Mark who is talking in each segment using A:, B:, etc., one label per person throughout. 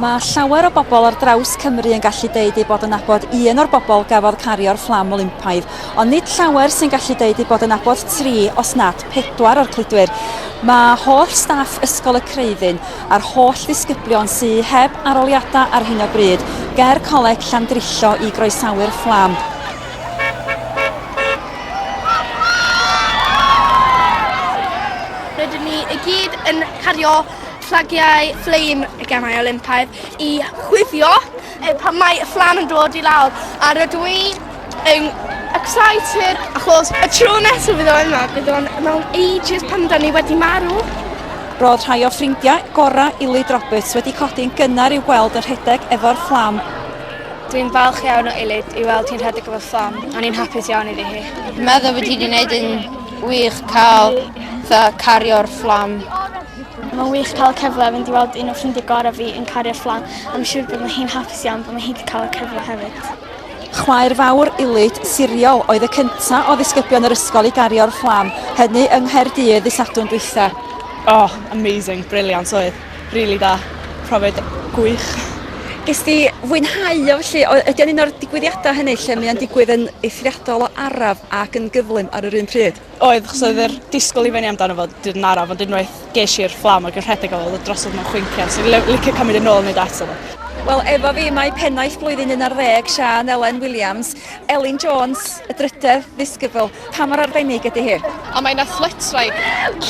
A: Mae llawer o bobl ar draws Cymru yn gallu deud eu bod yn nabod un o'r bobl gafodd cario'r fflam Olympaidd, ond nid llawer sy'n gallu deud eu bod yn nabod tri, os nad pedwar o'r cludwyr. Mae holl staff Ysgol y Creuddyn a'r holl ddisgyblion sy heb aroliadau ar hyn o bryd ger Coleg Llandrillo i groesawu'r fflam.
B: Rydyn ni i gyd yn cario fflagiau ffleim y Gemau Olympaidd i chwifio pan mae y fflam yn dod i lawr a rydw i yn excited achos y tro nesaf fydd o yma bydd o'n mewn ages pan da ni wedi marw.
A: Roedd rhai o ffrindiau gorau Ilid Roberts wedi codi'n gynnar i'w gweld yn rhedeg efo'r fflam.
C: Dwi'n falch iawn o Ilid i weld hi'n rhedeg efo'r fflam. O'n i'n hapus iawn iddi hi.
D: Meddwl bod hi wedi gwneud yn wych cael fatha cario'r fflam.
E: Mae'n wych cael y cyfle fynd i weld un o ffrindiau gorau fi yn cario'r fflam a mae'n siŵr bod hi'n hapus iawn bod hi wedi cael y cyfle hefyd.
A: Chwaer fawr Ilid, Siriol, oedd y cyntaf o ddisgyblion yr ysgol i gario'r fflam, hynny yng Nghaerdydd ddydd Sadwrn dwytha.
F: Oh, amazing, brilliant oedd. Rili da. Profiad gwych.
A: Ges di fwynhau o felly? Ydy o'n un o'r digwyddiadau hynny lle mae o'n digwydd yn eithriadol o araf ac yn gyflym ar yr un pryd?
F: Oedd, achos oedd yr disgwyl i fyny amdano fo dyd yn araf, ond unwaith ges i'r fflam ac yn rhedeg o fo, oedd o drosodd mewn chwincian, so licio cymryd yn ôl wneud eto fo.
A: Wel, efo fi mae pennaeth blwyddyn 11, Siân Elen Williams, Elin Jones, y drydedd ddisgybl. Pa mor arbennig ydy hi?
G: A mae'n athletwraig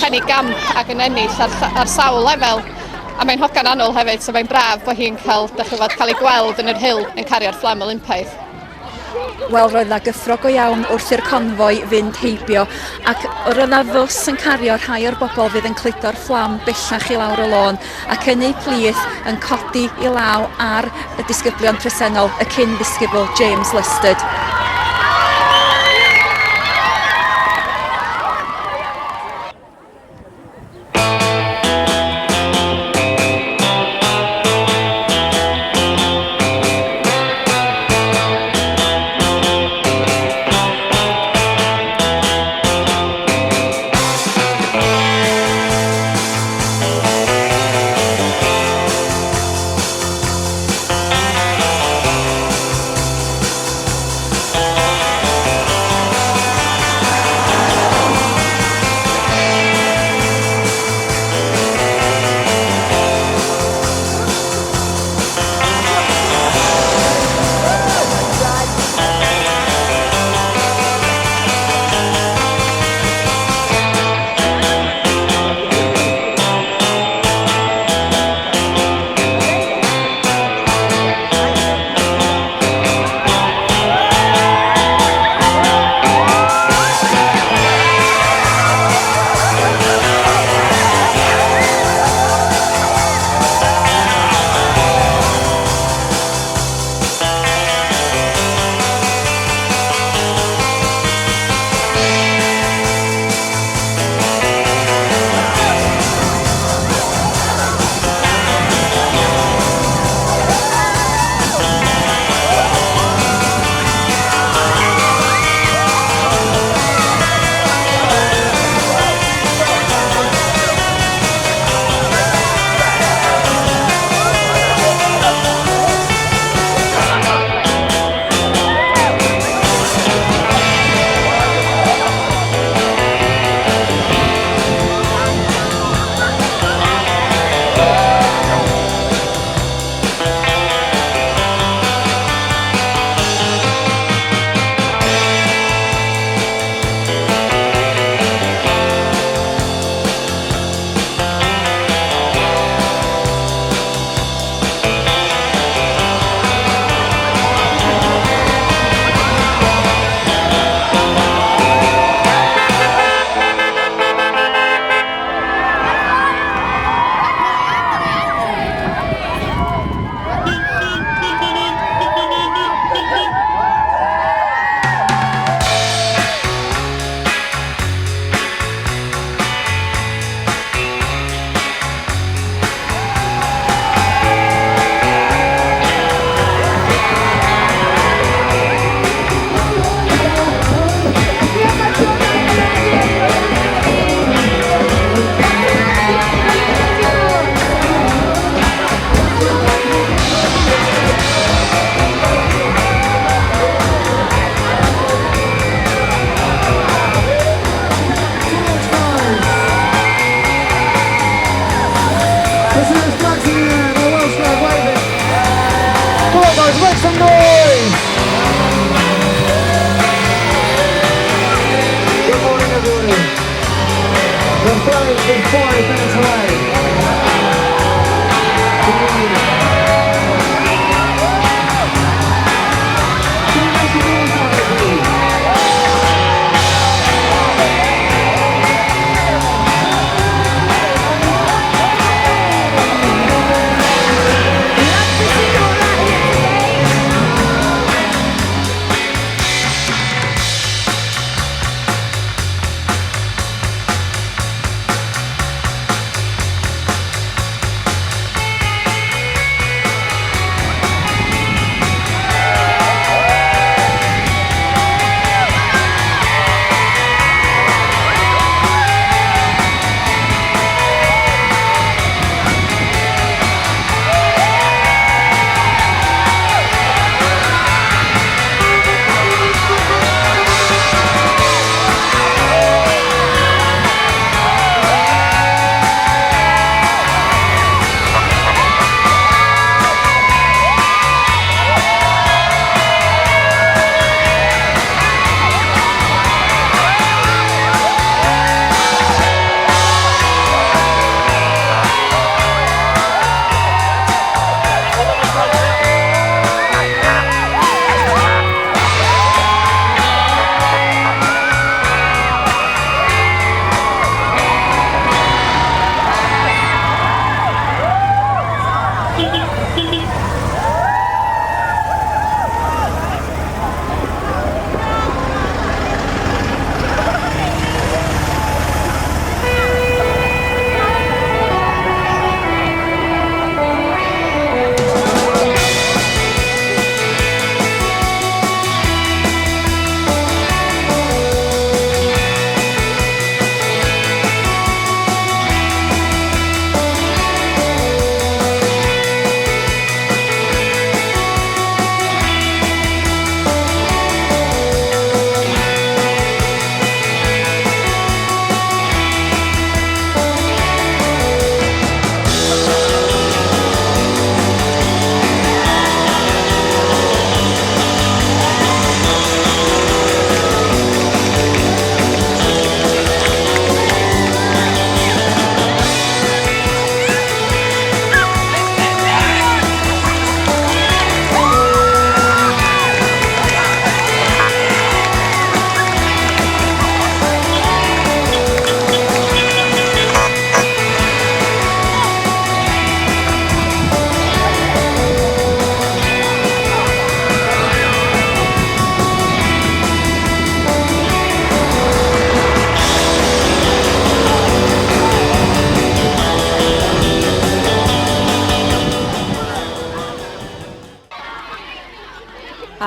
G: penigamp ac yn ennill ar, ar sawl lefel. A mae'n hogan annwl hefyd, so mae'n braf bod hi'n cael, dych chi'n cael ei gweld yn yr Rhyl yn cario'r fflam Olympaidd.
A: Wel, roedd 'na gyffro go iawn wrth i'r confoi fynd heibio, ac roedd 'na fws yn cario rhai o'r bobl fydd yn cludo'r fflam bellach i lawr y lôn, ac yn eu plith yn codi i law ar y disgyblion presennol, y cyn-ddisgybl James Lusted.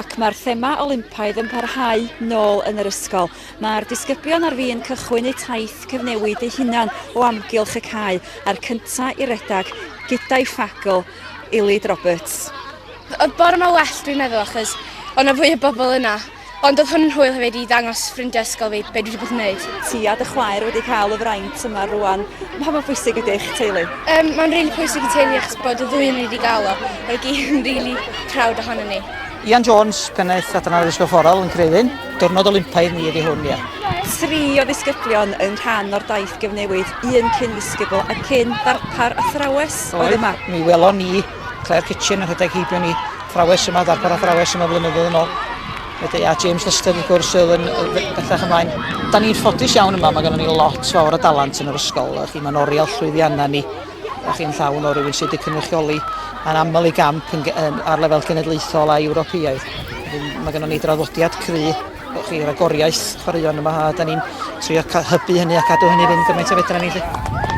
A: Ac mae'r thema Olympaidd yn parhau nôl yn yr ysgol. Mae'r disgyblion ar fin cychwyn eu taith cyfnewid eu hunan o amgylch y cae, a'r cynta i redag gyda'i ffagl, Eilidh Roberts.
C: Oedd bore 'ma well dwi'n meddwl achos oedd 'na fwy o bobl yna. Ond oedd hwn yn hwyl hefyd i ddangos ffrindiau ysgol fi be dwi wedi bod yn wneud.
A: Ti a dy chwaer wedi cael y fraint yma rwan. Pa mor bwysig ydy eich teulu?
C: Um, mae'n rili really pwysig i teulu achos bod y ddwy yn ni wedi gael o. Mae'n gyd yn rili really proud ohono ni.
H: Ian Jones, pennaeth Adran Addysg Gorfforol yn Creuddyn. Diwrnod Olympaidd ni ydy hwn, ia.
A: Tri o ddisgyblion yn rhan o'r daith gyfnewid, un cyn ddisgybl a cyn darpar athrawes oedd yma.
H: Mi welon ni Claire Kitchen yn rhedeg heibio ni athrawes yma, ddarpar athrawes yma flynyddoedd yn ôl. Felly, a James Lister wrth gwrs sydd yn bellach ymlaen. Da ni'n ffodus iawn yma, mae gennym ni lot fawr o dalent yn yr ysgol. Chi, mae'n oriel llwyddiannau ni. A chi'n llawn o rywun sydd wedi cynrychioli yn aml i gamp yn, yn, ar lefel genedlaethol a Ewropeaidd. Mae gennym ni draddodiad cry chi ragoriaeth chwaraeon yma a da ni'n trio hybu hynny a cadw hynny fynd gymaint o fedra ni. Lly.